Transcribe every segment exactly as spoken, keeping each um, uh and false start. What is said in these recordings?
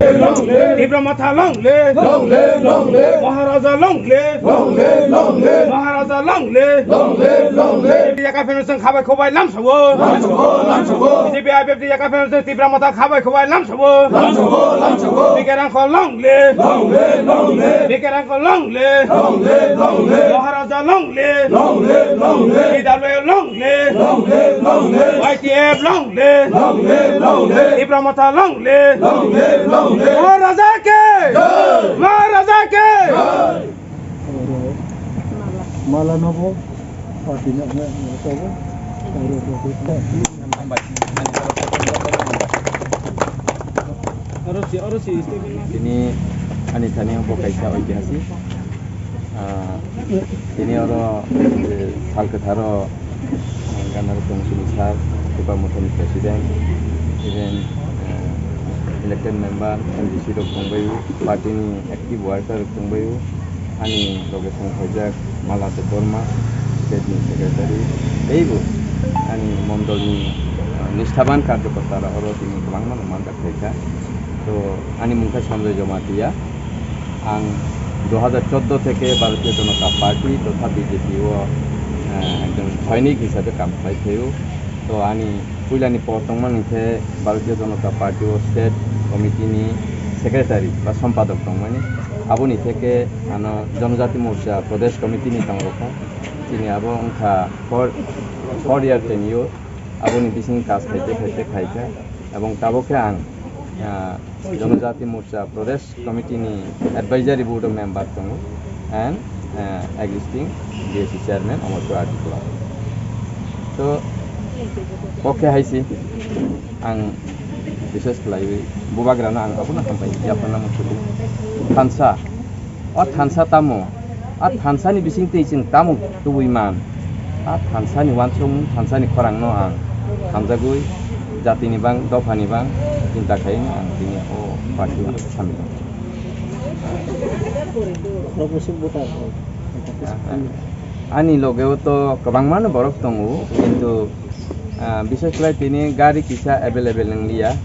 Tipra Motha long live! Long live, long live! Maharaja long live! Long live, long live! Maharaja long live! Long live, long live! Yakha Federation khabai khobai lamsao! Lamsao, lamsao! B J P I P F T Yakha Federation Tipra Motha khabai khobai lamsao! Lamsao, lamsao! Bikerang ko long live! Long live, long live! Bikerang ko long live! Long live, long live! Maharaja long live! Long live, long live! T W F long live! Long live, long live! Y T F long live! Long live, long live! Tipra Motha long live! Long live, long live! Maharaja ke! Jai! Maharaja ke! Jai! Mala nobo, party no, no, no, no, no. Tini ani thani bo kaisa oitihasik. Ah, tini oro, eh, sal kwtharo, eh, Ganadhar Tongchuni sir, Tipra Mothani president, even, eh, elected member, M D C rok tongbaio, party ni active worker rok tongbaio, ani loge thang phaijak Mala Debbarma, state ni secretary, teibo ani mondol ni, eh, nisthaban karjokorta rok oro tini kwbangma no manjak phaikha. To ani mung khe Sanjoy Jamatia. Ang dui hajar chordo theke Bharatiya Janata Party totha B J P o, eh, ekjon soinik hisabe kam khlai phaio. To ani puilani por tongmani khe Bharatiya Janata Party o state committee ni secretary ba sompadok tongmani. Aboni theke ano Janajati Morcha Pradesh Committee ni tongrokha. Chini abo wngkha four, four year tenure. Aboni bising kas khaite khaite khaikha. Ebong tabok khe ang, ah, Janajati Morcha Pradesh Committee ni Advisory Board o member tongo and, eh, existing B S C chairman Amarpur R D block. To, kok khe hai se ang bishes khlaiwi bubagrano ang abono hambai yapharna muchungo. Thansa, o thansa tamo? A thansani bising twi chwng tamo tubui man? A thansani uansukmung, thansani khorangno ang hamjagwi, jatini bang, dophani bang chinta khaiwi ang tini o party o samil. Progressive voter. Ani logeo to kwbangmano borok tongo, kintu, ah, bishesh khlai tini gari kisa available wng liya,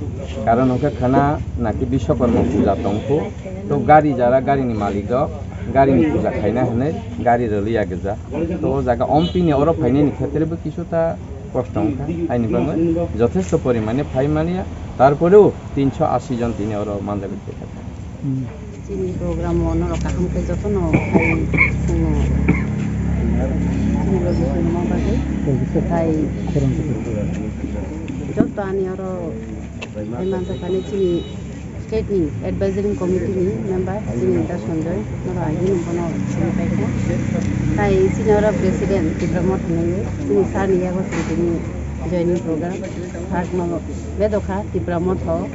karon hwnkhe khana naki Biswakarma puja tongkhu, to gari jara garini malik rok garini puja khaina hwnwi gari rwliya gija. To o jaga ompini oro phainani khetre bo kisu ta kosto wngkha, haini bagwi jothesto porimane phai manya, tarporeo tinso asi jon tini oro manjagwi thwikha. Hmm. Chini program o norok kaham khe jotono khai chwngno chini logi phunukma bagwi. Tei joto ani oro hai manjakhani chini state ni advisory committee ni member chini Da Sanjoy norok agini bono sini paikha. Tai chini oro president Tipra Motha hinwi chini sir ni yago chini tini joining program. Sakno bedokha Tipra Motha o,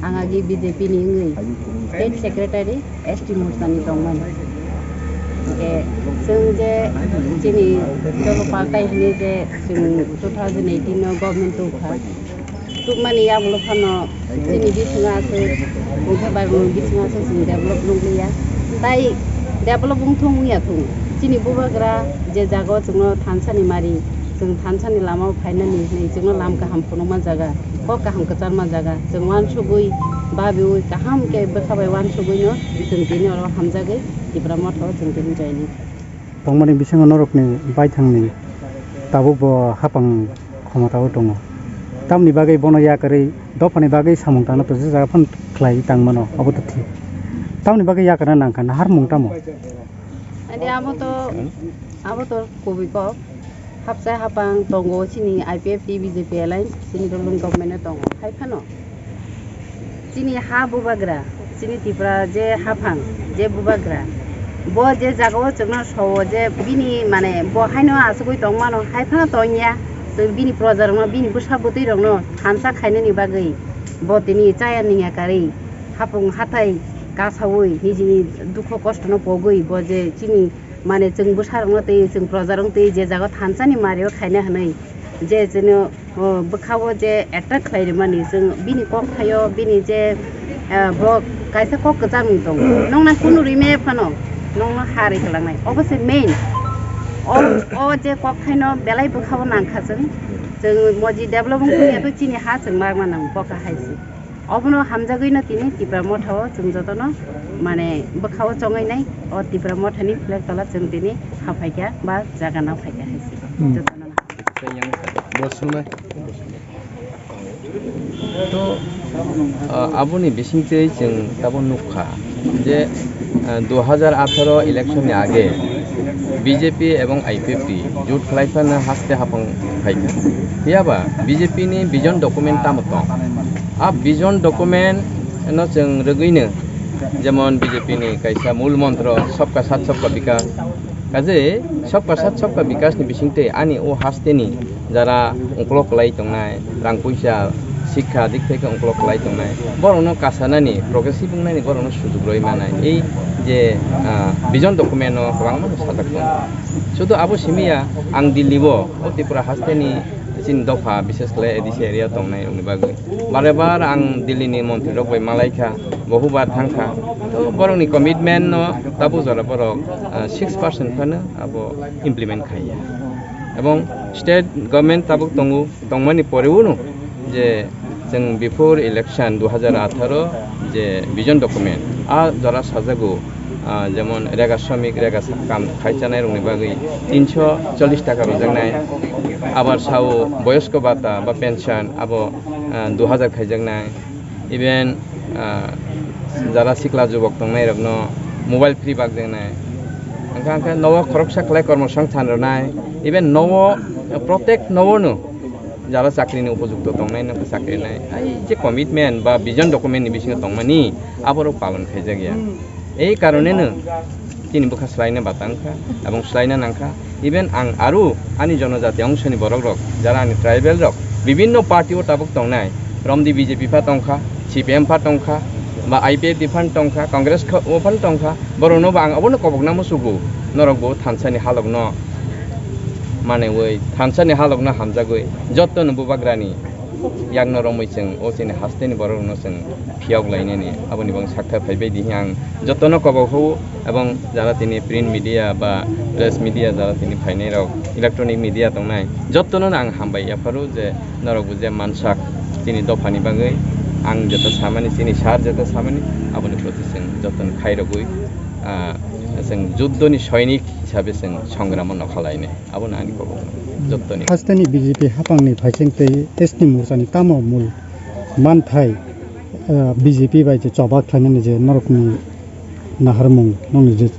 ang agi B J P ni wngwi state secretary S T Morcha ni tongmani. Hwnkhe chwng je chini dolo paltai hwnwi je chwng two thousand eighteen o government tubukha, tubumani yagulo phano chini bisingo aswk wngkhe bai bisingo aswk chwng develop nukliya. Tai develop wngthung wngya thung, chini bubagra je jagao chwngno thansani mari, chwng thansani lamao phainani hwnwi chwngno lam kaham phunukma jaga, kok kaham kwcharma jaga, chwng uansugwi, babiui, kaham khe bwkha bai uansugwino chwng tini oro hamjagwi Tipra Motha o chwng tini joining. Tongmani bisingo norokni baithangni tabuk bo hapang khomotao tongo. Tamni bagwi bono yakarwi dophani bagwi samung tangna tongo, je jaga phano khlai tangmano, abo to thik. Tamni bagwi yakarna nangkha, naharmung tamo? Ani abo to, abo to kubui kok. Hapsa hapang tongo chini I P F T B J P alliance, chini ruling government o tongo. Hai phano chini ha bubagra, chini Tripura je haphang, je bubagra, bo je jagao chwngno sowo je bini, mane, bo haino achugwi tongmano, hai phano tongya. Chwng bini projarokno, bini bwsa bwtwirokno thansa khainani bagwi bo tini chaya ningya karwi, hapung hathai kasaui nijini dukho kostono pogwi bo je chini, mane, chwng bwsarokno twi, chwng projarokno twi je jaga thansani mario khaina hwnwi je chwngno, o, bwkhao je attack khlai rimani, chwng bini kok thaio, bini je, ah, bo kaisa kok kwchangni tongo, nokna kunu rimaya phano nokno ha ri kwlangnai, obo se main. O, o je kok thaino belai bwkhao nangkha chwng, chwng moji develop wngkha ya to chini ha chwng ma ma nang kok hai se. Obono hamjagwino tini Tipra Motha o chwng jotono, mane, bwkha o chongwi nai, o Tipra Motha ni flag tola chwng tini ha phaikha ba jaga no phaikha hai se. Hmm. Jotono. Bo swngwi. To, ah, aboni bisingtwi chwng tabuk nukha je, ah, dui hajar atharo election ni age B J P ebong I P F T jut khlai phano haste haphang phaikha. Phiyaba B J P ni vision document tamo tong? A vision document no chwng rwgwino, jemon B J P ni kaisa mul montro, "Sabka Saath, Sabka Vikas." Kaje Sabka Saath, Sabka Vikas ni bisingtwi ani o haste ni jara ungkolok kwlai tongnai, rang puisa, sikha dik thai khe ungkolok kwlai tongnai, borokno kasanani, progressive wngnani borokno sujuk rwi manai. Ei je, ah, vision document o kwbangma sajak tongo. Sudu abo simi ya, ang Delhi o, o Tripura haste ni chini dopha, bishes khlai A D C area tongnai rokni bagwi. Bare bar ang Delhi ni montri rok bai malai kha, bohu bar thang kha. To borok ni commitment no tabuk jora borok, ah, six percent phano abo implement khai ya. Ebong state government tabuk tongo, tongmani poreo no je chwng before election dui hajar atharo je vision document, a jora sajago, ah, jemon rega shramik, rega sa-, kam khai chanai rokni bagwi tinso chollish taka rwjaknai, abar sao boyosko bata ba pension abo, ah, dui hajar khaijaknai, even, ah, jara sikla jubok tongnai rokno mobile free bakjaknai, hwnkhe, hwnkhe nogo khoroksa khlai kormo songthan rwnai, even nogo protect nogo no jara chakri ni upojukto tongnai no chakri nai. Ai je commitment ba vision document ni bisingo tongmani, aborok palon khaijak ya. Ei karone no chini bwkha swlaina batang kha, ebong swlaina nang kha. Even ang aro ani jonojati ongshoni borok rok, jara ani tribal rok, bibinno party o tabuk tongnai, romdi B J P pha tong kha, C P M pha tong kha, ba I P F T phan tong kha, Congress kha, o phan tong kha, borokno bo ang abono kobokna musugo, norok bo thansa ni halok no manwi, thansa ni halok no hamjagwi, jotto no bubagrani yakno romwi chwng o chini haste ni borok rokno chwng phiyok lainani, aboni bo ang sakha phaibai di ang jotto no kobok hou, ebong jara tini print media ba press media jara tini phainai rok, electronic media tongnai, jotto no ang hambai yapharo je norok bo je mansak chini dopha ni bagwi ang jeta samani, chini sir jeta samani, aboni proti chwng jotto no khairogwi, ah, chwng juddo ni soinik hisabe chwng songramo nokha lainai. Abono ani kobokno jottoni. Hasteni B J P haphangni phaising tei S T Morchani tamo mul manthai, ah, B J P bai je choba khlainani je norokni naharmung, nokni je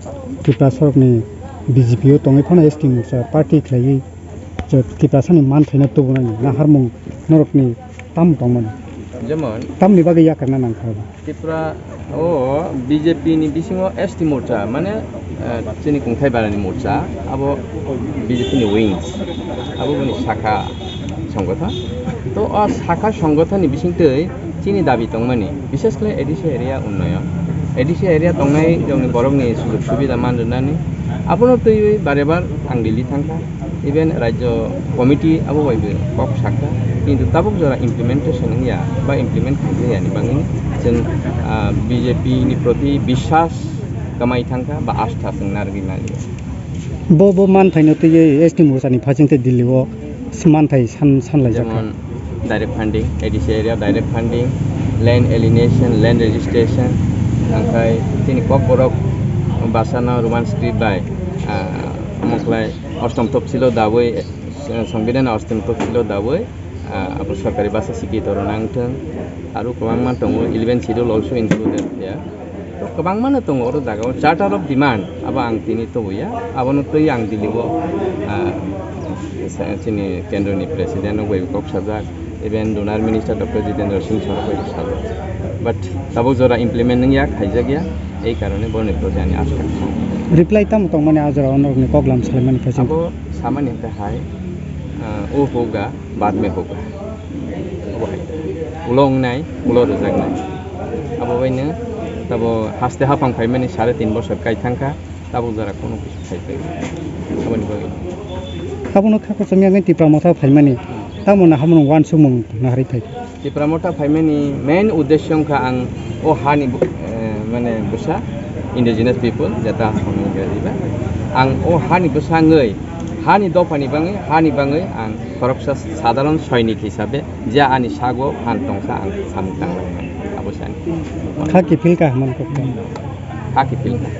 Tiprasarokni B J P o tongwi phano S T Morcha party khlaiwi je Tiprasani manthaino tubunani naharmung norokni tamo tongmani? Jemon tamni bagwi yakarna nangkha? Tripura o B J P ni bisingo S T morcha, mane, eh, chini kungthai barani morcha, abo B J P ni wings, abo bini sakha songgothon. To o sakha songgothon ni bisingtwi chini dabi tongmani, bishes khlai A D C area unnoyon, A D C area tongnai jongni borokni sujog subida man rwnani, abono twiwi bare bar ang Delhi thangkha. Even Rajyo Committee abo bai bo kok sakha, kintu tabuk jora implementation wngya ba implement khaijaya ni bagwi chwng, ah, B J P ni proti biswas kwmai thangkha ba astha chwng narwgwi maliya. Bo, bo manthaino twiwi S T Morchani phaising tei Delhi o manthai san-, sanlaijak kha. Jemon direct funding, A D C area direct funding, land alienation, land registration, angkhai chini Kokborok basa no Roman script bai, ah, omo khlai Ostom topsilo dawi, eh, Songbidan Ostom topsilo dawi, ah, abo sorkari basa sikito rwna wngthwng. Aro kwbangma tongo, eleven schedule also included there. To kwbangma no tongo oro jaga o, charter of demand, abo ang tini tubuya, abono twi ang Delhi o, ah, sa-, chini kendro ni president rok bai kok sajak, even donor minister Doctor Jitendra Singh sir bai sajak. But tabuk jora implement wngya, khaijak ya, ei karone boroni proti ani ashka. Reply tamo tongmani a jora o norokni koklam salaimani phaising? Abo samani hwnkhe hai, ah, o hoga, bad mein hoga. Abo hai. Ulo wngnai, ulo rwjaknai. Abo baino tabo haste haphang phaimani sare tin bosor kai thangkha, tabuk jora kunu kisa phai phai. Aboni bagwi. Abono kha kochom yagwi Tipra Motha phaimani. Tamoni hamono uansukmung naharwi phai. Tipra Motha phaimani main uddesyo wngkha ang o hani bu-, eh, mane bwsa indigenous people jeta hono gariba. Ang o hani bwsa wngwi, hani dophani bangwi, hani bangwi ang khoroksa sadharon soinik hisabe je ani sago phan tongsa ang samung tanglangmani. Kha kiphil kha hwnmani kok. Kha kiphil kha.